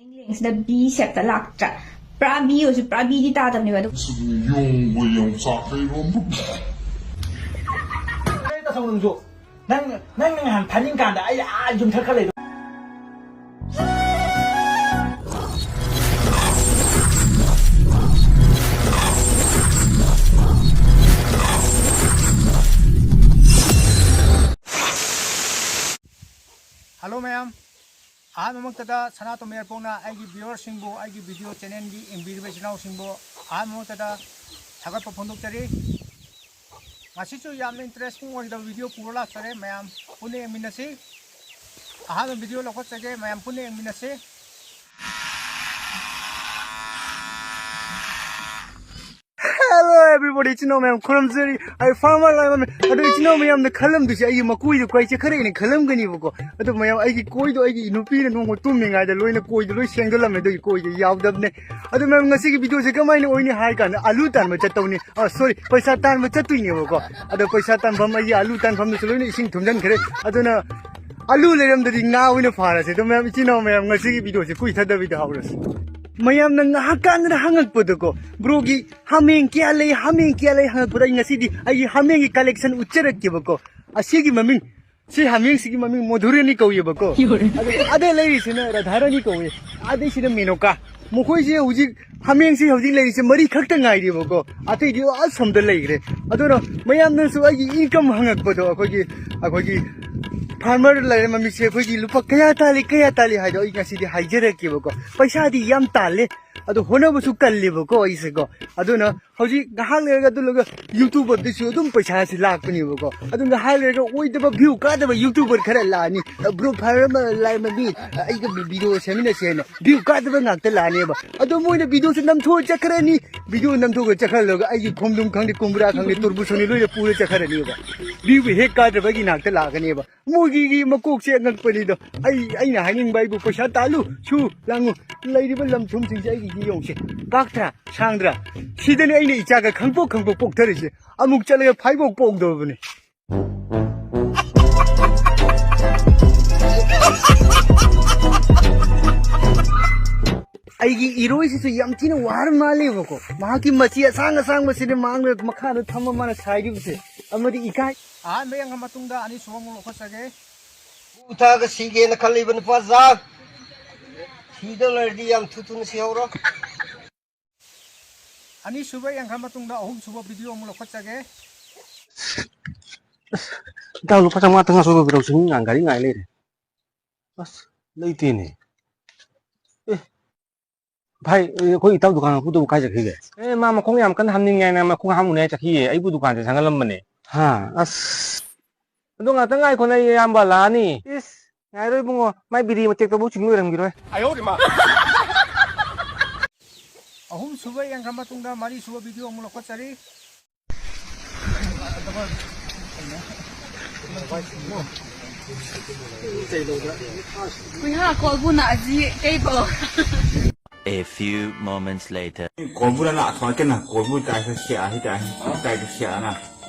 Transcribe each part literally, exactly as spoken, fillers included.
ꯂꯦꯡꯁꯤꯅ B ꯁꯦꯞꯇ ꯂꯥꯛꯇ꯭ꯔꯥ? ꯄꯨꯔꯥ B ꯑꯣꯏꯔꯁꯨ ꯄꯨꯔꯥ ꯕꯤꯗꯤ ꯇꯥꯗꯕꯅꯦꯕ ꯑꯗꯣ꯫ ꯌꯣꯡꯕ ꯌꯣꯡꯆꯥꯛ ꯂꯩꯕ ꯑꯃ꯫ ꯇꯥꯊꯧ ꯅꯪꯁꯨ꯫ ꯅꯪ ꯅꯪ ꯅꯍꯥꯟ ꯐꯥꯅꯤꯡꯀꯥꯟꯗ ꯑꯩ ꯑꯥ ꯌꯨꯝꯊꯛ ꯈꯔ ꯂꯩꯗꯣ꯫ ꯍꯜꯂꯣ ꯃꯌꯥꯝ, ꯑꯍꯥꯟꯕꯃꯛꯇꯗ ꯁꯅꯥꯇꯣꯝꯕ ꯌꯥꯏꯐꯧꯅ ꯑꯩꯒꯤ viewerꯁꯤꯡꯕꯨ, ꯑꯩꯒꯤ video channelꯒꯤ ꯌꯦꯡꯕꯤꯔꯤꯕ ꯏꯆꯤꯟ ꯏꯅꯥꯎꯁꯤꯡꯕꯨ ꯑꯍꯥꯟꯕꯃꯛꯇꯗ ꯊꯥꯒꯠꯄ ꯐꯣꯡꯗꯣꯛꯆꯔꯤ꯫ ꯉꯁꯤꯁꯨ ꯌꯥꯝꯅ interesting ꯑꯣꯏꯒꯗꯕ video ꯄꯨꯔ ꯂꯥꯛꯆꯔꯦ꯫ ꯃꯌꯥꯝ ꯄꯨꯟꯅ ꯌꯦꯡꯃꯤꯟꯅꯁꯤ꯫ ꯑꯍꯥꯟꯕ video ꯂꯧꯈꯠꯆꯒꯦ, ꯃꯌꯥꯝ ꯄꯨꯟꯅ ꯌꯦꯡꯃꯤꯟꯅꯁꯤ꯫ Hello everybody, ꯏꯆꯤꯟ ꯏꯅꯥꯎ ꯃꯌꯥꯝ ꯈꯨꯔꯨꯝꯖꯔꯤ꯫ ꯑꯩ farmer ꯂꯥꯏꯃ ꯑꯗꯣ ꯏꯆꯤꯟ ꯏꯅꯥꯎ ꯃꯌꯥꯝꯅ ꯈꯜꯂꯝꯗꯣꯏꯁꯦ ꯑꯩꯒꯤ ꯃꯀꯣꯏꯗꯣ ꯀꯥꯏ ꯆꯠꯈ꯭ꯔꯦꯅ ꯈꯜꯂꯝꯒꯅꯦꯕꯀꯣ꯫ ꯑꯗꯣ ꯃꯌꯥꯝ, ꯑꯩꯒꯤ ꯀꯣꯏꯗꯣ ꯑꯩꯒꯤ ꯅꯨꯄꯤꯅ ꯅꯣꯡꯃ ꯇꯨꯝꯃꯤꯉꯩꯗ ꯂꯣꯏꯅ ꯀꯣꯏꯗꯣ ꯂꯣꯏ ꯁꯦꯡꯗꯣꯛꯂꯝꯃꯦ, ꯑꯗꯨꯒꯤ ꯀꯣꯏꯗꯣ ꯌꯥꯎꯗꯕꯅꯦ꯫ ꯑꯗꯣ ꯃꯌꯥꯝ, ꯉꯁꯤꯒꯤ videoꯁꯦ ꯀꯃꯥꯏꯅ ꯑꯣꯏꯅꯤ ꯍꯥꯏ ꯀꯥꯟꯗ ꯑꯂꯨ ꯇꯥꯟꯕ ꯆꯠꯇꯧꯅꯤ꯫ ꯑ, sorry, ꯄꯩꯁꯥ ꯇꯥꯟꯕ ꯆꯠꯇꯣꯏꯅꯦꯕꯀꯣ꯫ ꯑꯗꯣ ꯄꯩꯁꯥ ꯇꯥꯟꯐꯝ, ꯑꯩꯒꯤ ꯑꯂꯨ ꯇꯥꯟꯐꯝꯗꯨꯁꯨ ꯂꯣꯏꯅ ꯏꯁꯤꯡ ꯊꯨꯝꯖꯤꯟꯈ꯭ꯔꯦ꯫ ꯑꯗꯨꯅ ꯑꯂꯨ ꯂꯩꯔꯝꯗꯗꯤ ꯉꯥ ꯑꯣꯏꯅ ꯐꯥꯔꯁꯦ꯫ ꯑꯗꯣ ꯃꯌꯥꯝ, ꯏꯆꯤꯟ ꯏꯅꯥꯎ ꯃꯌꯥꯝ, ꯉꯁꯤꯒꯤ videoꯁꯦ ꯀꯨꯏꯊꯗꯕꯤꯗ ꯍꯧꯔꯁꯤ꯫ ꯃꯌꯥꯝꯅ ꯉꯥꯏꯍꯥꯛ ꯀꯥꯟꯗꯅ ꯍꯪꯉꯛꯄꯗꯀꯣ, "Broꯒꯤ ꯍꯥꯃꯦꯡ ꯀꯌꯥ ꯂꯩ, ꯍꯥꯃꯦꯡ ꯀꯌꯥ ꯂꯩ?" ꯍꯪꯉꯛꯄꯗ ꯑꯩ ꯉꯁꯤꯗꯤ ꯑꯩꯒꯤ ꯍꯥꯃꯦꯡꯒꯤ collection ꯎꯠꯆꯔꯛꯀꯦꯕꯀꯣ꯫ ꯑꯁꯤꯒꯤ ꯃꯃꯤꯡ, ꯁꯤ ꯍꯥꯃꯦꯡꯁꯤꯒꯤ ꯃꯃꯤꯡ ꯃꯣꯙꯨꯔꯥꯅꯤ ꯀꯧꯋꯦꯕꯀꯣ꯫ ꯑꯗꯨꯒ ꯑꯗ ꯂꯩꯔꯤꯁꯤꯅ ꯔꯥꯙꯥꯔꯥꯅꯤ ꯀꯧꯋꯦ꯫ ꯑꯗꯩꯁꯤꯅ ꯃꯦꯅꯣꯀꯥ꯫ ꯃꯈꯣꯏꯁꯦ ꯍꯧꯖꯤꯛ, ꯍꯥꯃꯦꯡꯁꯤ ꯍꯧꯖꯤꯛ ꯂꯩꯔꯤꯁꯦ ꯃꯔꯤ ꯈꯛꯇ ꯉꯥꯏꯔꯤꯕꯀꯣ꯫ ꯑꯇꯩꯗꯤ ꯑꯁꯣꯝꯗ ꯂꯩꯈ꯭ꯔꯦ꯫ ꯑꯗꯨꯅ ꯃꯌꯥꯝꯅꯁꯨ ꯑꯩꯒꯤ income ꯍꯪꯉꯛꯄꯗꯣ, ꯑꯩꯈꯣꯏꯒꯤ, ꯑꯩꯈꯣꯏꯒꯤ farmer ꯂꯩꯔꯝꯕ ꯃꯤꯁꯦ ꯑꯩꯈꯣꯏꯒꯤ ꯂꯨꯄꯥ ꯀꯌꯥ ꯇꯥꯜꯂꯤ, ꯀꯌꯥ ꯇꯥꯜꯂꯤ ꯍꯥꯏꯗꯣ ꯑꯩ ꯉꯁꯤꯗꯤ ꯍꯥꯏꯖꯔꯛꯀꯦꯕꯀꯣ꯫ ꯄꯩꯁꯥꯗꯤ ꯌꯥꯝ ꯇꯥꯜꯂꯦ, ꯑꯗꯣ ꯍꯣꯠꯅꯕꯁꯨ ꯀꯜꯂꯦꯕꯀꯣ ꯑꯩꯁꯦꯀꯣ꯫ ꯑꯗꯨꯅ ꯍꯧꯖꯤꯛ ꯉꯥꯏꯍꯥꯛ ꯂꯩꯔꯒ ꯑꯗꯨ ꯂꯣꯏꯔꯒ YouTubeꯗꯁꯨ ꯑꯗꯨꯝ ꯄꯩꯁꯥꯁꯤ ꯂꯥꯛꯄꯅꯦꯕꯀꯣ꯫ ꯑꯗꯨ ꯉꯥꯏꯍꯥꯛ ꯂꯩꯔꯒ ꯑꯣꯏꯗꯕ view ꯀꯥꯗꯕ YouTuber ꯈꯔ ꯂꯥꯛꯑꯅꯤ꯫ "Bro farmer ꯂꯥꯏꯔꯃ ꯃꯤ, ꯑꯩꯒ video ꯁꯦꯝꯃꯤꯟꯅꯁꯦ" ꯍꯥꯏꯅ view ꯀꯥꯗꯕ ꯉꯥꯛꯇ ꯂꯥꯛꯑꯅꯦꯕ꯫ ꯑꯗꯣ ꯃꯣꯏꯅ videoꯁꯦ ꯅꯝꯊꯣꯛꯑ ꯆꯠꯈ꯭ꯔꯅꯤ꯫ Video ꯅꯝꯊꯣꯛꯑ ꯆꯠꯈ꯭ꯔꯂꯒ ꯑꯩꯒꯤ ꯈꯣꯡꯗ꯭ꯔꯨꯝ ꯈꯪꯗꯦ, ꯀꯨꯝꯕ꯭ꯔꯥ ꯈꯪꯗꯦ, ꯇꯨꯔꯕꯨꯁ ꯈꯪꯗꯦ, ꯂꯣꯏꯅ ꯄꯨꯔ ꯆꯠꯈ꯭ꯔꯅꯦꯕ꯫ View ꯍꯦꯛ ꯀꯥꯗꯕꯒꯤ ꯉꯥꯛꯇ ꯂꯥꯛꯀꯅꯦꯕ꯫ ꯃꯣꯏꯒꯤ ꯃꯀꯣꯛꯁꯦ ꯑꯉꯛꯄꯅꯤꯗꯣ꯫ ꯑꯩ, ꯑꯩꯅ ꯍꯥꯏꯅꯤꯡꯕ ꯑꯩꯕꯨ ꯄꯩꯁꯥ ꯇꯥꯜꯂꯨ, ꯁꯨ, ꯂꯥꯡꯉꯨ꯫ ꯂꯩꯔꯤꯕ ꯂꯝ ꯊꯨꯝꯁꯤꯡꯁꯦ ꯑꯩꯒꯤꯗꯤ ꯌꯦꯡꯉꯨꯁꯦ꯫ ꯀꯥꯛꯇ꯭ꯔꯥ? ꯁꯥꯡꯗ꯭ꯔꯥ? ꯁꯤꯗꯅꯤ ꯑꯩꯅ ꯏꯆꯥꯒ ꯈꯪꯄꯣꯛ ꯈꯪꯄꯣꯛ ꯄꯣꯛꯊꯔꯤꯁꯦ꯫ ꯑꯃꯨꯛ ꯆꯠꯂꯒ ꯐꯥꯏꯕꯣꯛ ꯄꯣꯛꯗꯧꯕꯅꯤ꯫ ꯑꯩꯒꯤ ꯏꯔꯣꯏꯁꯤꯁꯨ ꯌꯥꯝ ꯊꯤꯅ ꯋꯥꯔ ꯃꯥꯜꯂꯦꯕꯀꯣ꯫ ꯃꯍꯥꯛꯀꯤ ꯃꯆꯤ ꯑꯁꯥꯡ ꯑꯁꯥꯡꯕꯁꯤꯗꯤ ꯃꯥꯡꯗ ꯃꯈꯥꯗ ꯊꯝꯃ ꯃꯥꯅ ꯁꯥꯏꯔꯤꯕꯁꯦ꯫ ꯑꯃꯗꯤ ꯏꯀꯥꯏ꯫ ꯑꯍꯥꯟꯕ ꯌꯦꯡꯉ ꯃꯇꯨꯡꯗ ꯑꯅꯤꯁꯨꯕ ꯑꯃꯨꯛ ꯂꯧꯈꯠꯆꯒꯦ꯫ ꯎ ꯊꯥꯒ ꯁꯤꯒꯦꯅ ꯈꯜꯂꯤꯕ ꯅꯨꯄꯥ ꯖꯥꯠ꯫ ꯁꯤꯗꯧ ꯂꯩꯔꯗꯤ ꯌꯥꯝ ꯊꯨ ꯊꯨꯅ ꯁꯤꯍꯧꯔꯣ꯫ ꯑꯅꯤꯁꯨꯕ ꯌꯦꯡꯈ꯭ꯔ ꯃꯇꯨꯡꯗ ꯑꯍꯨꯝꯁꯨꯕ ꯚꯤꯗꯤꯑꯣ ꯑꯃꯨꯛ ꯂꯧꯈꯠꯆꯒꯦ꯫ ꯑꯁ, ꯏꯇꯥꯎ, ꯂꯨꯄꯥ ꯆꯥꯝꯃꯉꯥ ꯇꯪ ꯉꯥꯏꯁꯣ, ꯕ꯭ꯔꯣ, ꯁꯨꯝ ꯉꯥꯏ-, ꯒꯥꯔꯤ ꯉꯥꯏ ꯂꯩꯔꯦ꯫ ꯑꯁ, ꯂꯩꯇꯦꯅꯦ꯫ ꯑꯦ, ꯚꯥꯏ, ꯑꯩꯈꯣꯏ ꯏꯇꯥꯎ ꯗꯨꯀꯥꯟ ꯃꯄꯨꯗꯨꯕꯨ ꯀꯥꯏ ꯆꯠꯈꯤꯒꯦ? ꯑꯦ, ꯃꯥ ꯃꯈꯣꯡ ꯌꯥꯝ ꯀꯟꯅ ꯍꯥꯝꯅꯤꯡꯉꯦ ꯍꯥꯏꯅ ꯃꯈꯣꯡ ꯍꯥꯝꯃꯨꯅꯦ ꯍꯥꯏ ꯆꯠꯈꯤꯌꯦ꯫ ꯑꯩꯕꯨ ꯗꯨꯀꯥꯟꯗ ꯆꯪꯍꯜꯂꯝꯕꯅꯦ꯫ ꯍꯥ, ꯑꯁ꯫ ꯑꯗꯣ ꯉꯥꯛꯇꯪ ꯉꯥꯏꯈꯣꯅꯦ, ꯑꯩ ꯏꯌꯥꯝꯕ ꯂꯥꯛꯑꯅꯤ꯫ ꯏꯁ, ꯉꯥꯏꯔꯣꯏ ꯏꯕꯨꯡꯉꯣ, ꯃꯥꯏ ꯕꯤꯔꯤ ꯃꯇꯦꯛꯇꯕꯨ ꯆꯤꯡ ꯂꯣꯏꯔꯝꯈꯤꯔꯣꯏ꯫ ꯑꯍꯨꯝꯁꯨꯕ ꯌꯦꯡꯈ꯭ꯔ ꯃꯇꯨꯡꯗ ꯃꯔꯤꯁꯨꯕ ꯚꯤꯗꯤꯑꯣ ꯑꯃꯨꯛ ꯂꯧꯈꯠꯆꯔꯤ꯫ ꯀꯨꯏꯍꯥ ꯀꯣꯜꯕꯨꯅ ꯑꯖꯤ ꯀꯩꯕꯣ꯫ A few moments later. Kobuna na thon kena, kobu tai ka sia hi tai, tai ka sia na.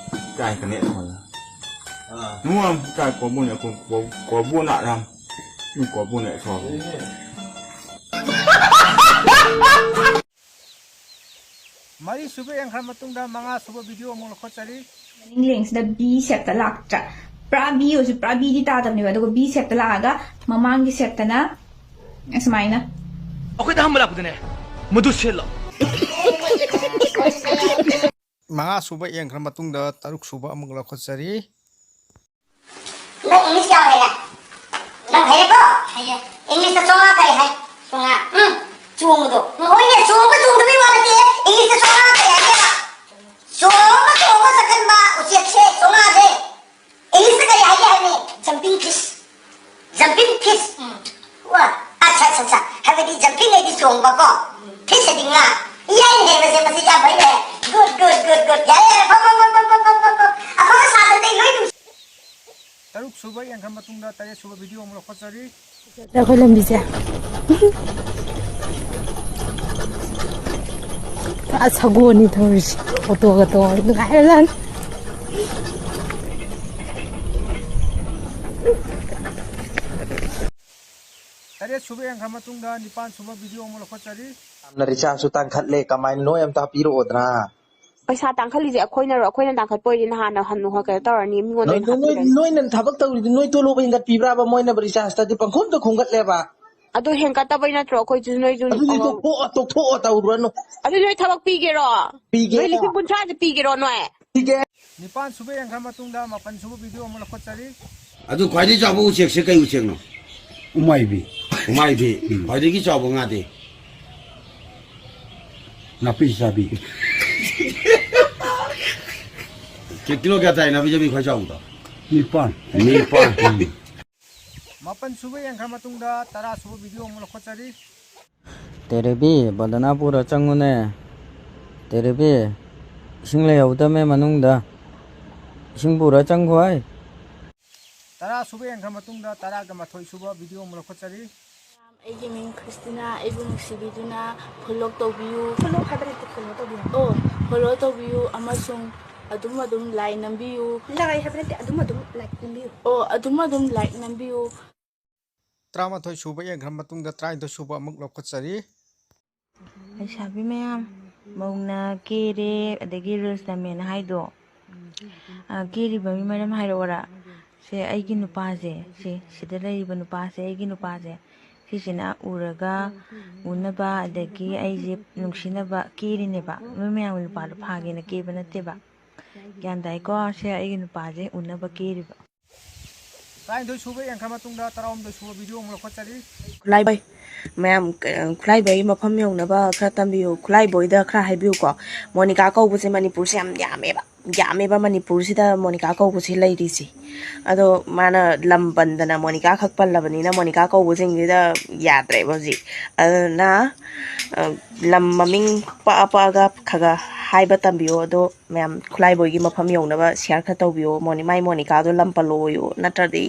Tai ka ne thon. Nuam tai kobu ne ko, ko, kobu na ram. Ni kobu ne thon. ꯃꯔꯤꯁꯨꯕ ꯌꯦꯡꯈ꯭ꯔ ꯃꯇꯨꯡꯗ ꯃꯉꯥꯁꯨꯕ video ꯑꯃꯨꯛ ꯂꯧꯈꯠꯆꯔꯤ꯫ ꯃꯅꯤꯡ ꯂꯦꯡꯁꯤꯗ B shape ꯇ ꯂꯥꯛꯇ꯭ꯔꯥ? ꯄꯨꯔꯥ B ꯑꯣꯏꯔꯁꯨ ꯄꯨꯔꯥ B ꯗꯤ ꯇꯥꯗꯕꯅꯦꯕ, ꯑꯗꯨꯒ B shape ꯇ ꯂꯥꯛꯑꯒ ꯃꯃꯥꯡꯒꯤ shape ꯇꯅ ꯑꯁꯨꯃꯥꯏꯅ꯫ ꯑꯩꯈꯣꯏꯗ ꯑꯍꯥꯟꯕ ꯂꯥꯛꯄꯗꯅꯦ, ꯃꯗꯨ ꯁꯦꯠꯂꯣ꯫ ꯃꯉꯥ ꯁꯨꯕ ꯌꯦꯡꯈ꯭ꯔ ꯃꯇꯨꯡꯗ ꯇꯔꯨꯛ ꯁꯨꯕ ꯑꯃꯨꯛ ꯂꯧꯈꯠꯆꯔꯤ꯫ ꯅꯪ English ꯀꯌꯥꯝ ꯍꯩꯔꯦ? ꯅꯪ ꯍꯩꯔꯦꯀꯣ? ꯍꯩꯔꯦ꯫ English ꯇ ꯆꯣꯉꯥ ꯀꯔꯤ ꯍꯥꯏ? ꯆꯣꯉꯥ꯫ ꯎꯝ, ꯆꯣꯡꯕꯗꯣ꯫ ꯍꯣꯏꯅꯦ, ꯆꯣꯡꯕ ꯆꯣꯡꯗꯕꯩ ꯋꯥ ꯅꯠꯇꯦ꯫ English ꯇ ꯆꯣꯉꯥ ꯀꯔꯤ ꯍꯥꯏꯒꯦꯕ? ꯆꯣꯡꯕ ꯆꯣꯡꯕ ꯆꯠꯀꯟꯕ ꯎꯆꯦꯛꯁꯦ, ꯆꯣꯉꯥꯁꯦ꯫ English ꯇ ꯀꯔꯤ ꯍꯥꯏꯒꯦ ꯍꯥꯏꯕꯅꯤ? Jumping fish꯫ Jumping fish꯫ ꯎꯝ꯫ ꯋꯥ, ꯑꯠꯁꯥ, ꯑꯠꯁꯥ, ꯑꯠꯁꯥ꯫ ꯍꯥꯏꯕꯗꯤ jumping ꯍꯥꯏꯗꯤ ꯆꯣꯡꯕꯀꯣ꯫ Fish ꯍꯥꯏꯗꯤ ꯉꯥ꯫ ꯏꯌꯥꯏꯅ ꯍꯩꯕꯁꯦ ꯃꯁꯤ ꯌꯥꯝ ꯐꯩꯅꯦ꯫ Good, good, good, good꯫ ꯌꯥꯔꯦ, ꯌꯥꯔꯦ꯫ ꯐꯝ, ꯐꯝ, ꯐꯝ꯫ ꯑꯐꯕ ꯁꯥꯇ꯭ꯔꯗꯤ ꯂꯣꯏ ꯅꯨꯡꯁꯤ꯫ ꯇꯔꯨꯛ ꯁꯨꯕ ꯌꯦꯡꯈ꯭ꯔ ꯃꯇꯨꯡꯗ ꯇꯔꯦꯠ ꯁꯨꯕ ꯚꯤꯗꯤꯑꯣ ꯑꯃꯨꯛ ꯂꯧꯈꯠꯆꯔꯤ꯫ ꯑꯩꯈꯣꯏ ꯂꯝꯕꯤꯁꯦ ꯄꯨꯔꯥ ꯁꯒꯣꯜꯅꯤ ꯊꯧꯔꯤꯁꯦ꯫ ꯑꯣꯇꯣꯒ ꯇꯣꯡꯉꯗꯤ ꯅꯨꯡꯉꯥꯏꯔꯖꯥꯠꯅꯤ꯫ ꯇꯔꯦꯠ ꯁꯨꯕ ꯌꯦꯡꯈ꯭ꯔ ꯃꯇꯨꯡꯗ ꯅꯤꯄꯥꯟ ꯁꯨꯕ ꯚꯤꯗꯤꯑꯣ ꯑꯃꯨꯛ ꯂꯧꯈꯠꯆꯔꯤ꯫ ꯌꯥꯝꯅ ꯔꯤꯆꯥꯔꯖꯁꯨ ꯇꯥꯡꯈꯠꯂꯦ, ꯀꯃꯥꯏꯅ ꯅꯣꯏ ꯑꯝꯇ ꯍꯥꯞꯄꯤꯔꯛꯑꯣꯗꯅ꯫ ꯄꯩꯁꯥ ꯇꯥꯡꯈꯠꯂꯤꯁꯦ ꯑꯩꯈꯣꯏꯅꯔꯣ? ꯑꯩꯈꯣꯏꯅ ꯇꯥꯡꯈꯠꯄ ꯑꯣꯏꯗꯤ ꯅꯍꯥꯟꯅ ꯍꯟꯅꯨ ꯀꯩꯅꯣ ꯇꯧꯔꯅꯤ, ꯃꯤꯉꯣꯟꯗ ꯅꯣꯏ ꯑꯣꯏꯅ ꯅꯣꯏ ꯍꯥꯞꯄꯤꯔꯅꯤ꯫ ꯅꯣꯏꯅ ꯊꯕꯛ ꯇꯧꯔꯤꯗꯨ ꯅꯣꯏ ꯇꯣꯂꯣꯞ ꯍꯦꯟꯒꯠꯄꯤꯕ꯭ꯔꯥꯕ? ꯃꯣꯏꯅ ꯔꯤꯆꯥꯔꯖꯇꯗꯤ ꯄꯪꯈꯨꯝꯗ ꯈꯨꯝꯒꯠꯂꯦꯕ꯫ ꯑꯗꯨ ꯍꯦꯟꯒꯠꯇꯕꯩ ꯅꯠꯇ꯭ꯔꯣ ꯑꯩꯈꯣꯏꯁꯨ ꯅꯣꯏꯁꯨ? ꯑꯗꯨꯗꯤ ꯑꯣ꯫ ꯇꯣꯛꯊꯣꯛꯑꯣ, ꯇꯣꯛꯊꯣꯛꯑꯣ, ꯇꯧꯔꯨꯔꯅꯨ꯫ ꯑꯗꯨ ꯅꯣꯏ ꯊꯕꯛ ꯄꯤꯒꯦꯔꯣ? ꯄꯤꯒꯦ꯫ ꯅꯣꯏ ꯂꯤꯁꯤꯡ ꯀꯨꯟꯊ꯭ꯔꯥꯁꯦ ꯄꯤꯒꯦꯔꯣ ꯅꯣꯏ? ꯄꯤꯒꯦ꯫ ꯅꯤꯄꯥꯟ ꯁꯨꯕ ꯌꯦꯡꯈ꯭ꯔ ꯃꯇꯨꯡꯗ ꯃꯥꯄꯟ ꯁꯨꯕ ꯚꯤꯗꯤꯑꯣ ꯑꯃꯨꯛ ꯂꯧꯈꯠꯆꯔꯤ꯫ ꯑꯗꯨ ꯈ꯭ꯋꯥꯏꯗꯒꯤ ꯆꯥꯎꯕ ꯎꯆꯦꯛꯁꯦ ꯀꯩ ꯎꯆꯦꯛꯅꯣ? ꯎꯃꯥꯏꯕꯤ꯫ ꯎꯃꯥꯏꯕꯤ꯫ ꯈ꯭ꯋꯥꯏꯗꯒꯤ ꯆꯥꯎꯕ ꯉꯥꯗꯤ? ꯅꯥꯄꯤ ꯆꯥꯕꯤ꯫ ꯀꯤ-, ꯀꯤꯂꯣ ꯀꯌꯥ ꯇꯥꯏ ꯅꯥꯄꯤ ꯆꯥꯕꯤ ꯈ꯭ꯋꯥꯏ ꯆꯥꯎꯕꯗꯣ? ꯅꯤꯄꯥꯟ꯫ ꯅꯤꯄꯥꯟ꯫ ꯃꯥꯄꯟ ꯁꯨꯕ ꯌꯦꯡꯈ꯭ꯔ ꯃꯇꯨꯡꯗ ꯇꯔꯥ ꯁꯨꯕ ꯚꯤꯗꯤꯑꯣ ꯑꯃꯨꯛ ꯂꯧꯈꯠꯆꯔꯤ꯫ ꯇꯦꯔꯦꯕꯤ, ꯕꯗꯅꯥ ꯄꯨꯔ ꯆꯪꯉꯨꯅꯦ꯫ ꯇꯦꯔꯦꯕꯤ, ꯏꯁꯤꯡ ꯂꯩꯍꯧꯗꯃꯦ ꯃꯅꯨꯡꯗ꯫ ꯏꯁꯤꯡ ꯄꯨꯔ ꯆꯪꯈꯣ ꯍꯥꯏ꯫ ꯇꯔꯥ ꯁꯨꯕ ꯌꯦꯡꯈ꯭ꯔ ꯃꯇꯨꯡꯗ ꯇꯔꯥꯒ ꯃꯥꯊꯣꯏ ꯁꯨꯕ ꯚꯤꯗꯤꯑꯣ ꯑꯃꯨꯛ ꯂꯧꯈꯠꯆꯔꯤ꯫ ꯑꯩꯒꯤ ꯃꯤꯡ ꯈ꯭ꯔꯤꯁꯇꯤꯅꯥ꯫ ꯑꯩꯕꯨ ꯅꯨꯡꯁꯤꯕꯤꯗꯨꯅ ꯐꯣꯂꯣ ꯇꯧꯕꯤꯌꯨ꯫ ꯐꯣꯂꯣ ꯍꯥꯏꯕ ꯅꯠꯇꯦ, ꯐꯣꯂꯣ ꯇꯧꯕꯤꯌꯨ꯫ ꯑꯣ, ꯐꯣꯂꯣ ꯇꯧꯕꯤꯌꯨ ꯑꯃꯁꯨꯡ ꯑꯗꯨꯝ ꯑꯗꯨꯝ ꯂꯥꯏꯛ ꯅꯝꯕꯤꯌꯨ꯫ ꯂꯥꯏ ꯍꯥꯏꯕ ꯅꯠꯇꯦ, ꯑꯗꯨꯝ ꯑꯗꯨꯝ ꯂꯥꯏꯛ ꯅꯝꯕꯤꯌꯨ꯫ ꯑꯣ, ꯑꯗꯨꯝ ꯑꯗꯨꯝ ꯂꯥꯏꯛ ꯅꯝꯕꯤꯌꯨ꯫ ꯇꯔꯥꯃꯥꯊꯣꯏ ꯁꯨꯕ ꯌꯦꯡꯈ꯭ꯔ ꯃꯇꯨꯡꯗ ꯇꯔꯥꯅꯤꯊꯣꯏ ꯁꯨꯕ ꯑꯃꯨꯛ ꯂꯧꯈꯠꯆꯔꯤ꯫ ꯂꯩꯁꯥꯕꯤ ꯃꯌꯥꯝ, ꯃꯧꯅ ꯀꯦꯔꯦ ꯑꯗꯒꯤ ꯔꯤꯜꯁ ꯅꯝꯃꯦꯅ ꯍꯥꯏꯗꯣ, ꯑ, ꯀꯦꯔꯤꯕ ꯃꯤ ꯃꯔꯝ ꯍꯥꯏꯔꯛꯑꯣꯔꯥ? ꯁꯦ, ꯑꯩꯒꯤ ꯅꯨꯄꯥꯁꯦ, ꯁꯦ, ꯁꯤꯗ ꯂꯩꯔꯤꯕ ꯅꯨꯄꯥꯁꯦ, ꯑꯩꯒꯤ ꯅꯨꯄꯥꯁꯦ, ꯁꯤꯁꯤꯅ ꯎꯔꯒ ꯎꯅꯕ ꯑꯗꯒꯤ ꯑꯩꯁꯦ ꯅꯨꯡꯁꯤꯅꯕ ꯀꯦꯔꯤꯅꯦꯕ꯫ ꯅꯣꯏ ꯃꯌꯥꯝꯒꯤ ꯅꯨꯄꯥꯗꯣ ꯐꯥꯒꯦꯅ ꯀꯦꯕ ꯅꯠꯇꯦꯕ꯫ ꯒ꯭ꯌꯥꯟ ꯇꯥꯏꯀꯣ? ꯁꯦ, ꯑꯩꯒꯤ ꯅꯨꯄꯥꯁꯦ ꯎꯅꯕ ꯀꯦꯔꯤꯕ꯫ ꯇꯔꯥꯅꯤꯊꯣꯏ ꯁꯨꯕ ꯌꯦꯡꯈ꯭ꯔ ꯃꯇꯨꯡꯗ ꯇꯔꯥꯍꯨꯝꯗꯣꯏ ꯁꯨꯕ ꯚꯤꯗꯤꯑꯣ ꯑꯃꯨꯛ ꯂꯧꯈꯠꯆꯔꯤ꯫ ꯈꯨꯠꯂꯥꯏꯕꯣꯏ ꯃꯌꯥꯝ, ꯈꯨꯠꯂꯥꯏꯕꯣꯏꯒꯤ ꯃꯐꯝ ꯌꯧꯅꯕ ꯈꯔ ꯇꯝꯕꯤꯌꯨ꯫ ꯈꯨꯠꯂꯥꯏꯕꯣꯏꯗ ꯈꯔ ꯍꯥꯏꯕꯤꯌꯨꯀꯣ꯫ ꯃꯣꯅꯤꯀꯥ ꯀꯧꯕꯁꯦ ꯃꯅꯤꯄꯨꯔꯁꯦ ꯌꯥꯝ ꯌꯥꯝꯃꯦꯕ, ꯌꯥꯝꯃꯦꯕ ꯃꯅꯤꯄꯨꯔꯁꯤꯗ ꯃꯣꯅꯤꯀꯥ ꯀꯧꯕꯁꯦ ꯂꯩꯔꯤꯁꯦ꯫ ꯑꯗꯣ ꯃꯥꯅ ꯂꯝ ꯄꯟꯗꯅ ꯃꯣꯅꯤꯀꯥ ꯈꯛ ꯄꯜꯂꯕꯅꯤꯅ ꯃꯣꯅꯤꯀꯥ ꯀꯧꯕꯁꯤꯡꯁꯤꯗ ꯌꯥꯗ꯭ꯔꯦꯕ ꯍꯧꯖꯤꯛ꯫ ꯑꯗꯨꯅ, ꯑ, ꯂꯝ ꯃꯃꯤꯡ ꯄꯛꯑ ꯄꯛꯑꯒ ꯈꯔ ꯈꯔ ꯍꯥꯏꯕ ꯇꯝꯕꯤꯌꯣ꯫ ꯑꯗꯣ ꯃꯌꯥꯝ ꯈꯨꯠꯂꯥꯏꯕꯣꯏꯒꯤ ꯃꯐꯝ ꯌꯧꯅꯕ ꯁꯤꯌꯥꯔ ꯈꯔ ꯇꯧꯕꯤꯌꯣ꯫ ꯃꯣꯅꯤ-, ꯃꯥꯏ ꯃꯣꯅꯤꯀꯥꯗꯣ ꯂꯝ ꯄꯜꯂꯣꯌꯣ, ꯅꯠꯇ꯭ꯔꯗꯤ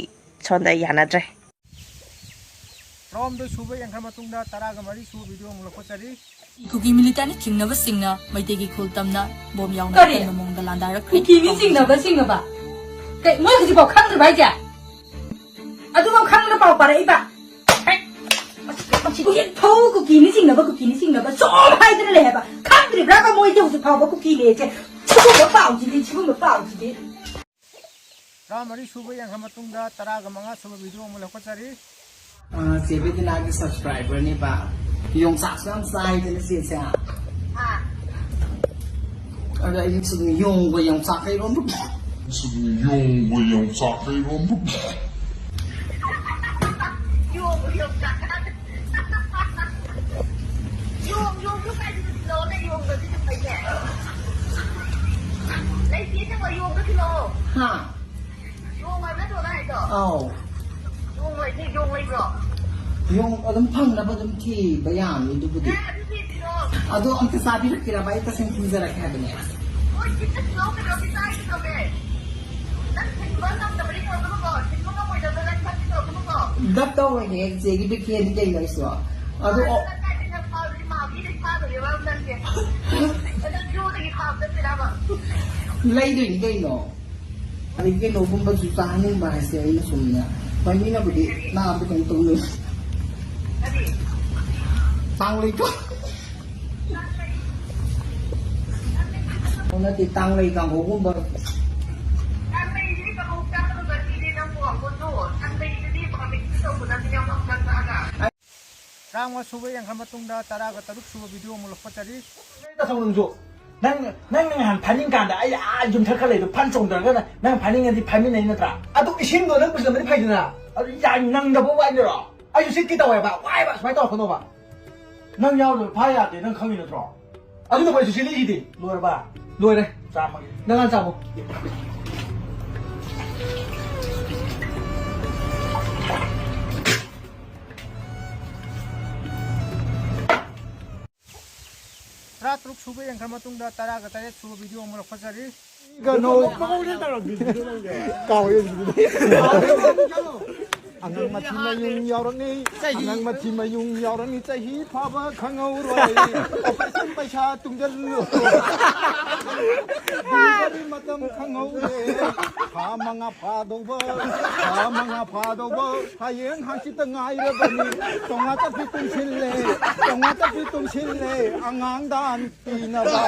ꯁꯣꯝꯗ ꯌꯥꯅꯗ꯭ꯔꯦ꯫ ꯇꯔꯥꯍꯨꯝꯗꯣꯏ ꯁꯨꯕ ꯌꯦꯡꯈ꯭ꯔ ꯃꯇꯨꯡꯗ ꯇꯔꯥꯒ ꯃꯔꯤ ꯁꯨꯕ ꯚꯤꯗꯤꯑꯣ ꯑꯃꯨꯛ ꯂꯧꯈꯠꯆꯔꯤ꯫ ꯀꯨꯀꯤ ꯃꯤꯂꯤꯇꯥꯟꯅ ꯊꯤꯡꯅꯕꯁꯤꯡꯅ ꯃꯩꯇꯩꯒꯤ ꯈꯨꯜ ꯇꯝꯅ ꯕꯣꯝ ꯌꯥꯎꯅ ꯀꯔꯤ? ꯀꯟꯕ ꯃꯑꯣꯡꯗ ꯂꯥꯟꯗꯥꯔꯛꯈ꯭ꯔꯦ꯫ ꯀꯨꯀꯤ ꯃꯤ ꯆꯤꯡꯅꯕ ꯆꯤꯡꯅꯕ? ꯀꯩ, ꯃꯣꯏ ꯍꯧꯖꯤꯛꯐꯥꯎ ꯈꯪꯗ꯭ꯔꯤꯕ ꯍꯥꯏꯁꯦ? ꯑꯗꯨꯐꯥꯎ ꯈꯪꯗꯅ ꯄꯥꯎ ꯄꯥꯔꯛꯏꯕ? ꯍꯧꯖꯤꯛ ꯐꯥꯎ ꯀꯨꯀꯤꯅꯤ ꯆꯤꯡꯅꯕ, ꯀꯨꯀꯤꯅꯤ ꯆꯤꯡꯅꯕ ꯁꯨꯝ ꯍꯥꯏꯗꯅ ꯂꯩ ꯍꯥꯏꯕ꯫ ꯈꯪꯗ꯭ꯔꯤꯕ꯭ꯔꯥꯕ ꯃꯣꯏꯗꯤ ꯍꯧꯖꯤꯛ ꯐꯥꯎꯕ ꯀꯨꯀꯤ ꯂꯩꯁꯦ? ꯁꯤꯒꯨꯝꯕ ꯄꯥꯎꯁꯤꯗꯤ, ꯁꯤꯒꯨꯝꯕ ꯄꯥꯎꯁꯤꯗꯤ꯫ ꯇꯔꯥꯃꯔꯤ ꯁꯨꯕ ꯌꯦꯡꯈ꯭ꯔ ꯃꯇꯨꯡꯗ ꯇꯔꯥꯒ ꯃꯉꯥ ꯁꯨꯕ ꯚꯤꯗꯤꯑꯣ ꯑꯃꯨꯛ ꯂꯧꯈꯠꯆꯔꯤ꯫ ꯑ, ꯆꯦ ꯕꯦꯗꯤꯅꯥꯒꯤ ꯁꯕꯁꯀ꯭ꯔꯥꯏꯕꯔꯅꯤꯕ꯫ ꯌꯣꯡꯆꯥꯛꯁꯨ ꯌꯥꯝ ꯆꯥꯏꯗꯅ ꯆꯦꯁꯦ꯫ ꯑꯥ꯫ ꯑꯗ ꯑꯩꯗꯤ ꯁꯨꯝ ꯌꯣꯡꯒ ꯌꯣꯡꯆꯥꯛꯀ ꯏꯔꯣꯟꯕ꯫ ꯁꯨꯝ ꯌꯣꯡꯒ ꯌꯣꯡꯆꯥꯛꯀ ꯏꯔꯣꯟꯕ꯫ ꯌꯣꯡꯒ ꯌꯣꯡꯆꯥꯛꯀ꯫ ꯌꯣꯡ, ꯌꯣꯡꯗꯣ ꯀꯥꯏꯗꯅꯣ ꯊꯤꯜꯂꯛꯑꯣꯅꯦ, ꯌꯣꯡꯗꯗꯤ ꯑꯗꯨꯝ ꯂꯩꯅꯦ꯫ ꯂꯩꯇꯦ ꯏꯅꯝꯃ, ꯌꯣꯡꯗꯣ ꯊꯤꯜꯂꯛꯑꯣ꯫ ꯍꯥ? ꯌꯣꯡ ꯍꯥꯏꯕ ꯅꯠꯇ꯭ꯔꯣ ꯅꯪ ꯍꯥꯏꯗꯣ? ꯑꯥꯎ꯫ ꯌꯣꯡ ꯂꯩꯇꯦ, ꯌꯣꯡ ꯂꯩꯕ꯭ꯔꯣ? ꯌꯣꯡ ꯑꯗꯨꯝ ꯐꯪꯅꯕ ꯑꯗꯨꯝ ꯊꯤꯕ ꯌꯥꯅꯤ ꯑꯗꯨꯕꯨꯗꯤ꯫ ꯑꯦ, ꯑꯗꯨꯗꯤ ꯊꯤꯔꯣ꯫ ꯑꯗꯣ ꯑꯝꯇ ꯆꯥꯕꯤꯔꯛꯀꯦꯔꯕ? ꯑꯩ ꯇꯁꯦꯡ ꯊꯤꯟꯖꯔꯛꯀꯦ ꯍꯥꯏꯕꯅꯦ꯫ ꯍꯣꯏ, ꯊꯤꯜꯂ ꯊꯤꯜꯂꯛꯑꯣ, ꯀꯩꯗꯧꯔꯒꯦ? ꯆꯥꯒꯦ ꯀꯩꯗꯧꯔꯒꯦ? ꯅꯪ ꯊꯤꯟꯕ ꯉꯝꯗꯕꯗꯤ ꯇꯧꯔꯛꯀꯅꯨꯀꯣ, ꯊꯤꯟꯕ ꯉꯝꯃꯣꯏꯗꯕꯗ ꯅꯪ ꯈꯟꯕꯤ ꯇꯧꯔꯛꯀꯅꯨꯀꯣ꯫ ꯗꯞ ꯇꯧꯔꯣꯏꯍꯦ, ꯆꯦꯒꯤ ꯕꯤꯛ ꯐꯦꯟꯅꯤ ꯀꯩꯅꯣ ꯑꯩꯁꯨ꯫ ꯑꯗꯣ, ꯑꯣ꯫ ꯅꯪ ꯀꯥꯏꯗꯩꯅꯣ ꯐꯥꯕꯗꯤ ꯃꯥ ꯃꯤꯗꯩ ꯐꯥꯗꯣꯏꯅꯦꯕ ꯅꯪꯁꯦ꯫ ꯅꯪ ꯖꯨꯗꯒꯤ ꯐꯥꯕ ꯆꯠꯇꯣꯏꯔꯕ? ꯂꯩꯗꯣꯏꯅꯤ ꯀꯩꯅꯣ꯫ ꯑꯗꯩ ꯀꯩꯅꯣꯒꯨꯝꯕꯁꯨ ꯆꯥꯍꯟꯅꯤꯡꯕ ꯍꯥꯏꯁꯦ ꯑꯩꯅ ꯁꯨꯝꯅꯦ꯫ ꯍꯣꯏ, ꯃꯤꯅꯕꯨꯗꯤ ꯅꯥꯕꯗ ꯀꯩꯅꯣ ꯇꯧꯅꯤ꯫ ꯀꯔꯤ? ꯇꯥꯡ ꯂꯩꯀꯣ꯫ ꯑꯣ, ꯅꯠꯇꯦ, ꯇꯥꯡꯂꯩ ꯀꯥꯡꯍꯧꯒꯨꯝꯕ꯫ ꯇꯔꯥꯃꯉꯥ ꯁꯨꯕ ꯌꯦꯡꯈ꯭ꯔ ꯃꯇꯨꯡꯗ ꯇꯔꯥꯒ ꯇꯔꯨꯛ ꯁꯨꯕ ꯚꯤꯗꯤꯑꯣ ꯑꯃꯨꯛ ꯂꯧꯈꯠꯆꯔꯤ꯫ ꯅꯪꯁꯨ, ꯅꯪ, ꯅꯪ ꯅꯍꯥꯟ ꯐꯥꯅꯤꯡ ꯀꯥꯟꯗ ꯑꯩ ꯑꯥ ꯌꯨꯝꯊꯛ ꯈꯔ ꯂꯩꯗꯣ ꯐꯟ ꯆꯣꯡꯊꯔꯒ ꯅꯪ ꯐꯥꯅꯤꯡꯉꯗꯤ ꯐꯥꯃꯤꯟꯅꯩ ꯅꯠꯇ꯭ꯔꯥ? ꯑꯗꯨ ꯏꯁꯤꯡꯗꯣ ꯅꯪ ꯄꯨꯁꯤꯜꯂꯝꯃꯗꯤ ꯐꯩꯗꯅ꯫ ꯑꯗꯨ ꯌꯥ-, ꯅꯪꯗꯕ ꯋꯥꯅꯤꯔꯣ? ꯑꯩꯁꯨ ꯁꯤꯠꯀꯦ ꯇꯧꯋꯦꯕ, ꯋꯥꯏꯕ, ꯁꯨꯃꯥꯏꯅ ꯇꯧꯔꯛꯀꯅꯣꯕ꯫ ꯅꯪ ꯌꯥꯎꯗꯕ ꯐꯥ ꯌꯥꯗꯦ, ꯅꯪ ꯈꯪꯉꯤ ꯅꯠꯇ꯭ꯔꯣ? ꯑꯗꯨꯅ ꯑꯩꯈꯣꯏꯁꯨ ꯁꯤꯜꯂꯤꯁꯤꯗꯤ, ꯂꯣꯏꯔꯕ? ꯂꯣꯏꯔꯦ, ꯆꯥꯝꯃꯒꯤ꯫ ꯅꯪ ꯍꯥꯟꯅ ꯆꯥꯃꯣ꯫ ꯇꯔꯥꯇꯔꯨꯛ ꯁꯨꯕ ꯌꯦꯡꯈ꯭ꯔ ꯃꯇꯨꯡꯗ ꯇꯔꯥꯒ ꯇꯔꯦꯠ ꯁꯨꯕ ꯚꯤꯗꯤꯑꯣ ꯑꯃ ꯂꯧꯈꯠꯆꯔꯤ꯫ ꯀꯩꯅꯣ? ꯀꯥꯎꯔꯦ꯫ ꯑꯉꯥꯡ ꯃꯊꯤ ꯃꯌꯨꯡ ꯌꯥꯎꯔꯛꯅꯤ꯫ ꯑꯉꯥꯡ ꯃꯊꯤ ꯃꯌꯨꯡ ꯌꯥꯎꯔꯛꯅꯤ꯫ ꯆꯍꯤ ꯐꯥꯕ ꯈꯪꯍꯧꯔꯣꯏ꯫ ꯑꯣꯄꯔꯦꯁꯟ ꯄꯩꯁꯥ ꯇꯨꯡꯖꯜꯂꯨ꯫ ꯗꯤꯂꯤꯚꯔꯤ ꯃꯇꯝ ꯈꯪꯍꯧꯔꯦ꯫ ꯊꯥ ꯃꯉꯥ ꯐꯥꯗꯧꯕ, ꯊꯥ ꯃꯉꯥ ꯐꯥꯗꯧꯕ꯫ ꯍꯌꯦꯡ ꯍꯪꯆꯤꯠꯇ ꯉꯥꯏꯔꯕꯅꯤ꯫ ꯇꯣꯉꯥꯟ ꯇꯞꯄꯤ ꯇꯨꯝꯁꯤꯜꯂꯦ꯫ ꯇꯣꯉꯥꯟ ꯇꯞꯄꯤ ꯇꯨꯝꯁꯤꯜꯂꯦ꯫ ꯑꯉꯥꯡꯗ ꯄꯤꯅꯕ꯫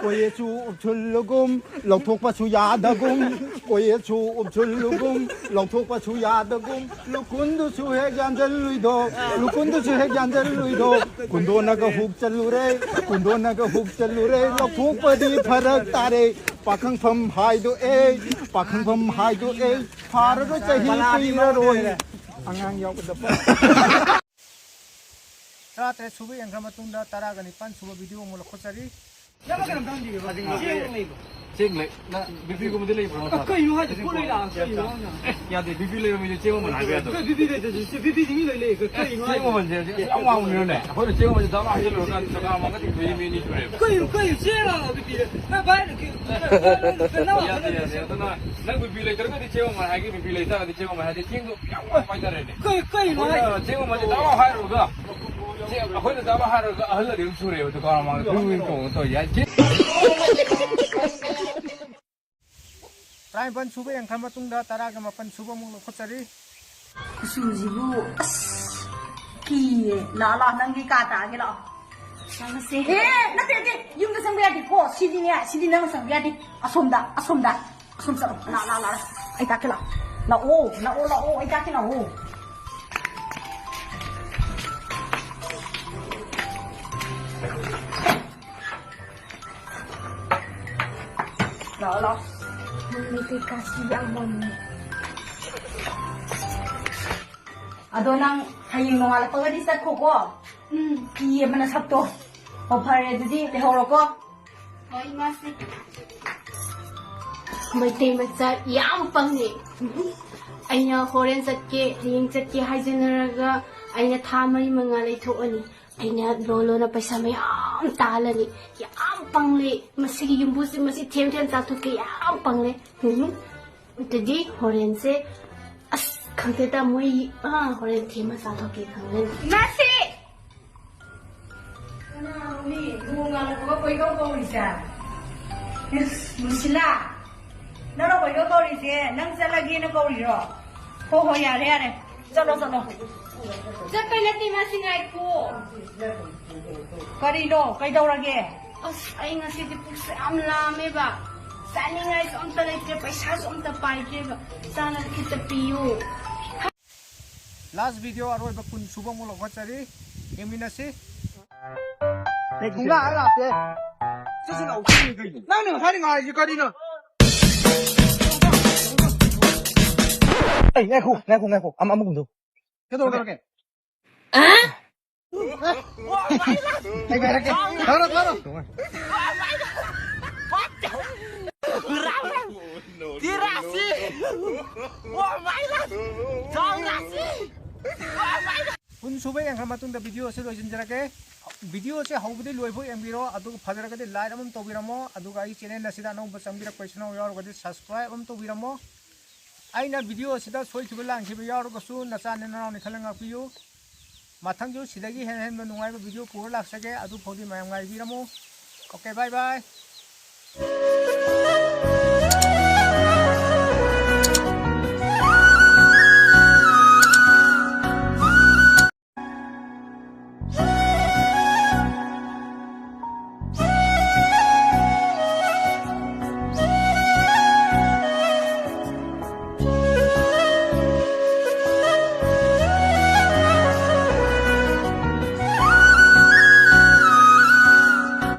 ꯀꯣꯌꯦꯠꯁꯨ ꯎꯞꯁꯤꯜꯂꯒꯨꯝ, ꯂꯧꯊꯣꯛꯄꯁꯨ ꯌꯥꯗꯒꯨꯝ꯫ ꯀꯣꯌꯦꯠꯁꯨ ꯎꯞꯁꯤꯜꯂꯒꯨꯝ, ꯂꯧꯊꯣꯛꯄꯁꯨ ꯌꯥꯗꯒꯨꯝ꯫ ꯂꯨꯈꯨꯟꯗꯨꯁꯨ ꯍꯦꯛ ꯌꯥꯟꯖꯜꯂꯨꯏꯗꯣ, ꯂꯨꯈꯨꯟꯗꯨꯁꯨ ꯍꯦꯛ ꯌꯥꯟꯖꯜꯂꯨꯏꯗꯣ꯫ ꯀꯨꯟꯗꯣꯅꯒ ꯍꯨꯛ ꯆꯜꯂꯨꯔꯦ, ꯀꯨꯟꯗꯣꯅꯒ ꯍꯨꯛ ꯆꯜꯂꯨꯔꯦ꯫ ꯂꯧꯊꯣꯛꯄꯗꯤ ꯐꯔꯛ ꯇꯥꯔꯦ꯫ ꯄꯥꯈꯪꯐꯝ ꯍꯥꯏꯗꯣꯛꯑꯦ, ꯄꯥꯈꯪꯐꯝ ꯍꯥꯏꯗꯣꯛꯑꯦ꯫ ꯐꯥꯔꯔꯣꯏ, ꯆꯍꯤ ꯀꯨꯏꯔꯔꯣꯏ꯫ ꯑꯉꯥꯡ ꯌꯥꯎꯕꯗ ꯄ- ꯇꯔꯥꯇꯔꯦꯠ ꯁꯨꯕ ꯌꯦꯡꯈ꯭ꯔ ꯃꯇꯨꯡꯗ ꯇꯔꯥꯒ ꯅꯤꯄꯥꯟ ꯁꯨꯕ ꯚꯤꯗꯤꯑꯣ ꯑꯃꯨꯛ ꯂꯧꯈꯠꯆꯔꯤ꯫ ꯆꯦꯡ ꯂꯩ꯫ ꯅꯪ ꯕꯤ ꯄꯤꯒꯨꯝꯕꯗꯤ ꯂꯩꯕ꯭ꯔꯣ? ꯀꯩꯅꯣ ꯍꯥꯏꯁꯦ? ꯄꯣꯠ ꯂꯩ ꯂꯥꯛꯑꯒ ꯀꯩꯅꯣ ꯍꯥꯏꯁꯦ? ꯑꯦ, ꯌꯥꯗꯦ꯫ ꯕꯤ ꯄꯤ ꯂꯩꯕ ꯃꯤꯗꯤ ꯆꯦꯡ ꯃꯃꯜ ꯍꯥꯏꯕ ꯌꯥꯗꯕ꯫ ꯀꯩ ꯕꯤ ꯄꯤ ꯂꯩꯇ꯭ꯔꯗꯤ? ꯁꯤ ꯕꯤ ꯄꯤꯗꯤ ꯃꯤ ꯂꯣꯏ ꯂꯩ꯫ ꯀꯩ-, ꯀꯩꯅꯣ ꯆꯦꯡ ꯍꯥꯏꯁꯦ? ꯃꯃꯜꯁꯦ ꯍꯧꯖꯤꯛ ꯌꯥꯝ ꯋꯥꯡꯕꯅꯤꯅꯅꯦ꯫ ꯑꯩꯈꯣꯏꯅ ꯆꯦꯡ ꯃꯃꯜꯁꯦ ꯗꯥꯎꯟ ꯍꯥꯏꯖꯤꯜꯂꯨꯔꯒ ꯗꯨꯀꯥꯟ ꯑꯃꯒ ꯇꯤꯡꯊꯣꯛꯏ ꯃꯤ ꯑꯅꯤ ꯁꯨꯔꯦꯕ꯫ ꯀꯩꯅꯣ, ꯀꯩꯅꯣ? ꯆꯦꯡ ꯂꯥꯛꯑꯒ ꯕꯤ ꯄꯤ ꯂꯩ? ꯅꯪ ꯚꯥꯏ, ꯀꯩꯅꯣ, ꯀꯩꯅꯣ, ꯌꯥꯗꯦ, ꯌꯥꯗꯦ꯫ ꯑꯗꯨꯅ ꯅꯪ ꯕꯤ ꯄꯤ ꯂꯩꯇ꯭ꯔꯒꯗꯤ ꯆꯦꯡ ꯃꯃꯜ ꯍꯥꯏꯒꯦ, ꯕꯤ ꯄꯤ ꯂꯩꯇꯥꯔꯒꯗꯤ ꯆꯦꯡ ꯃꯃꯜ ꯍꯥꯏꯗꯤ ꯆꯦꯡꯗꯣ ꯌꯥꯝ ꯋꯥꯏꯕ ꯍꯥꯏꯇꯥꯔꯦꯅꯦ꯫ ꯀꯩ-, ꯀꯩꯅꯣ ꯍꯥꯏꯁꯦ? ꯑꯩꯈꯣꯏꯅ ꯆꯦꯡ ꯃꯃꯜꯁꯦ ꯗꯥꯎꯟ ꯍꯥꯏꯔꯨꯔꯒ, ꯆꯦꯡ, ꯑꯩꯈꯣꯏꯅ ꯗꯥꯎꯟ ꯍꯥꯏꯔꯨꯔꯒ ꯑꯍꯜ ꯑꯅꯤ ꯑꯍꯨꯝ ꯁꯨꯔꯦꯕ ꯗꯨꯀꯥꯟ ꯃꯃꯥꯡꯗ ꯀ꯭ꯌꯨ ꯀ꯭ꯌꯨ ꯇꯣꯡꯉ ꯇꯧꯔꯤ ꯍꯥꯏꯁꯦ꯫ ꯇꯔꯥꯅꯤꯄꯥꯟ ꯁꯨꯕ ꯌꯦꯡꯈ꯭ꯔ ꯃꯇꯨꯡꯗ ꯇꯔꯥꯒ ꯃꯥꯄꯟ ꯁꯨꯕ ꯑꯃꯨꯛ ꯂꯧꯈꯠꯆꯔꯤ꯫ ꯀꯨꯆꯨꯁꯤꯕꯨ ꯑꯁ ꯀꯤꯌꯦ꯫ ꯂꯥꯛꯑꯣ, ꯂꯥꯛꯑꯣ, ꯅꯪꯒꯤ ꯀꯥ ꯇꯥꯛꯑꯒꯦ, ꯂꯥꯛꯑꯣ꯫ ꯆꯪꯉꯁꯦ꯫ ꯑꯦ, ꯅꯠꯇꯦ, ꯅꯠꯇꯦ, ꯌꯨꯝꯗ ꯆꯪꯕ ꯌꯥꯗꯦꯀꯣ꯫ ꯁꯤꯗꯤꯅꯦ, ꯁꯤꯗꯤ ꯅꯪꯅ ꯆꯪꯕ ꯌꯥꯗꯦ꯫ ꯑꯁꯣꯝꯗ, ꯑꯁꯣꯝꯗ, ꯑꯁꯣꯝ ꯆꯠꯂꯣ꯫ ꯂꯥꯛꯑꯣ, ꯂꯥꯛꯑꯣ, ꯂꯥꯛꯑꯣ, ꯂꯥꯛꯑꯣ꯫ ꯑꯩ ꯇꯥꯛꯀꯦ, ꯂꯥꯛꯑꯣ꯫ ꯂꯥꯛꯑꯣ, ꯂꯥꯛꯑꯣ, ꯂꯥꯛꯑꯣ, ꯑꯩ ꯇꯥꯛꯀꯦ, ꯂꯥꯛꯑꯣ꯫ ꯂꯥꯛꯑꯣ, ꯂꯥꯛꯑꯣ꯫ ꯃꯣꯏ ꯃꯩꯇꯩ ꯀꯥꯁꯤ ꯌꯥꯝ ꯃꯝꯃꯦ꯫ ꯑꯗꯣ ꯅꯪ ꯍꯌꯦꯡ ꯅꯣꯡꯉꯥꯜꯂꯛꯄꯒꯗꯤ ꯆꯠꯈꯣꯀꯣ꯫ ꯎꯝ꯫ ꯀꯤꯌꯦꯕ ꯅꯁꯛꯇꯣ꯫ ꯑꯣ, ꯐꯔꯦ, ꯑꯗꯨꯗꯤ ꯂꯩꯍꯧꯔꯣꯀꯣ꯫ ꯍꯣꯏ, ꯏꯃꯥꯁꯦ꯫ ꯃꯩꯇꯩ ꯃꯆꯥ ꯌꯥꯝ ꯄꯪꯉꯦ꯫ ꯑꯩꯅ ꯍꯣꯔꯦꯟ ꯆꯠꯀꯦ, ꯍꯌꯦꯡ ꯆꯠꯀꯦ ꯍꯥꯏꯖꯅꯔꯒ ꯑꯩꯅ ꯊꯥ ꯃꯔꯤ ꯃꯉꯥ ꯂꯩꯊꯣꯛꯑꯅꯤ꯫ ꯑꯩꯅ ꯂꯣꯟ ꯂꯣꯟꯅ ꯄꯩꯁꯥ ꯃꯌꯥꯝ ꯇꯥꯜꯂꯅꯤ꯫ ꯌꯥꯝ ꯄꯪꯂꯦ꯫ ꯃꯁꯤꯒꯤ ꯌꯨꯝꯕꯨꯁꯦ, ꯃꯁꯤ ꯊꯦꯝ ꯊꯦꯝ ꯆꯥꯊꯣꯛꯀꯦ ꯌꯥꯝ ꯄꯪꯂꯦ꯫ ꯎꯝ꯫ ꯑꯗꯨꯗꯤ ꯍꯣꯔꯦꯟꯁꯦ, ꯑꯁ, ꯈꯪꯗꯦꯗ, ꯃꯣꯏ, ꯑꯥ, ꯍꯣꯔꯦꯟ ꯊꯦꯝꯃ ꯆꯥꯊꯣꯛꯀꯦ ꯈꯪꯗꯦ꯫ ꯃꯁꯤ! ꯀꯅꯥꯅꯣꯅꯦ ꯅꯣꯡ ꯉꯥꯜꯂꯛꯄꯒ ꯀꯣꯏꯀꯧ ꯀꯧꯔꯤꯁꯦ? ꯏꯁ, ꯂꯨꯁꯤꯂꯥ, ꯅꯪꯅ ꯀꯣꯏꯀꯧ ꯀꯧꯔꯤꯁꯦ ꯅꯪ ꯆꯠꯂꯒꯦꯅ ꯀꯧꯔꯤꯔꯣ? ꯍꯣ, ꯍꯣ, ꯌꯥꯔꯦ, ꯌꯥꯔꯦ꯫ ꯆꯠꯂꯣ, ꯆꯠꯂꯣ꯫ ꯆꯠꯄꯩ ꯅꯠꯇꯦ, ꯃꯥꯁꯤ ꯉꯥꯏꯈꯣ꯫ ꯀꯔꯤꯅꯣ? ꯀꯩꯗꯧꯔꯒꯦ? ꯑꯁ, ꯑꯩ ꯉꯁꯤꯗꯤ ꯄꯨꯛꯁꯦ ꯌꯥꯝ ꯂꯥꯝꯃꯦꯕ꯫ ꯆꯥꯅꯤꯡꯉꯥꯏꯁꯨ ꯑꯝꯇ ꯂꯩꯇ꯭ꯔꯦ, ꯄꯩꯁꯥꯁꯨ ꯑꯝꯇ ꯄꯥꯏꯗ꯭ꯔꯦꯕ꯫ ꯆꯥꯅꯕ ꯈꯤꯇ ꯄꯤꯌꯨ꯫ Last video ꯑꯔꯣꯏꯕ ꯀꯨꯟ ꯁꯨꯕ ꯑꯃꯨꯛ ꯂꯧꯈꯠꯆꯔꯤ꯫ ꯌꯦꯡꯃꯤꯟꯅꯁꯤ꯫ ꯁꯨꯡꯂꯥꯛ ꯂꯥꯛꯇꯦ꯫ ꯆꯠꯁꯤ ꯂꯥꯛꯑꯣ, ꯆꯠꯁꯤ ꯀꯩꯅꯣ? ꯅꯪꯅ ꯉꯁꯥꯏꯗꯩ ꯉꯥꯏꯔꯤꯁꯤ ꯀꯔꯤꯅꯣ? ꯑꯩ, ꯉꯥꯏꯈꯣ, ꯉꯥꯏꯈꯣ, ꯉꯥꯏꯈꯣ꯫ ꯑꯃ, ꯑꯃꯒꯨꯝꯗꯣ꯫ ꯀꯩꯗꯧꯔꯒꯦ? ꯑꯩ ꯉꯥꯏꯔꯛꯀꯦ꯫ ꯊꯥꯔꯣ, ꯊꯥꯔꯣ꯫ ꯇꯤꯔꯥꯁꯤ! Oh my God! ꯆꯥꯎꯔꯥꯁꯤ! Oh my God! ꯀꯨꯟ ꯁꯨꯕ ꯌꯦꯡꯈ꯭ꯔ ꯃꯇꯨꯡꯗ video ꯑꯁꯤ ꯂꯣꯏꯁꯤꯟꯖꯔꯒꯦ꯫ Video ꯑꯁꯤ ꯍꯧꯕꯗꯤ ꯂꯣꯏꯐꯥꯎ ꯌꯦꯡꯕꯤꯔꯣ, ꯑꯗꯨꯒ ꯐꯖꯔꯒꯗꯤ like ꯑꯃ ꯇꯧꯕꯤꯔꯝꯃꯣ, ꯑꯗꯨꯒ ꯑꯩ channel ꯑꯁꯤꯗ ꯑꯅꯧꯕ ꯆꯪꯕꯤꯔꯛꯄ ꯏꯆꯤꯟ ꯏꯅꯥꯎ ꯌꯥꯎꯔꯒꯗꯤ subscribe ꯑꯃ ꯇꯧꯕꯤꯔꯝꯃꯣ꯫ ꯑꯩꯅ video ꯑꯁꯤꯗ ꯁꯣꯏꯈꯤꯕ ꯂꯥꯟꯈꯤꯕ ꯌꯥꯎꯔꯒꯁꯨ ꯅꯆꯥꯅꯤ ꯅꯅꯥꯎꯅꯤ ꯈꯜꯂ ꯉꯥꯛꯄꯤꯌꯨ꯫ ꯃꯊꯪꯁꯨ ꯁꯤꯗꯒꯤ ꯍꯦꯟꯅ ꯍꯦꯟꯕ ꯅꯨꯡꯉꯥꯏꯕ video ꯄꯨꯔ ꯂꯥꯛꯆꯒꯦ꯫ ꯑꯗꯨ ꯐꯥꯎꯗꯤ ꯃꯌꯥꯝ ꯉꯥꯏꯕꯤꯔꯝꯃꯨ꯫ Okay, bye bye꯫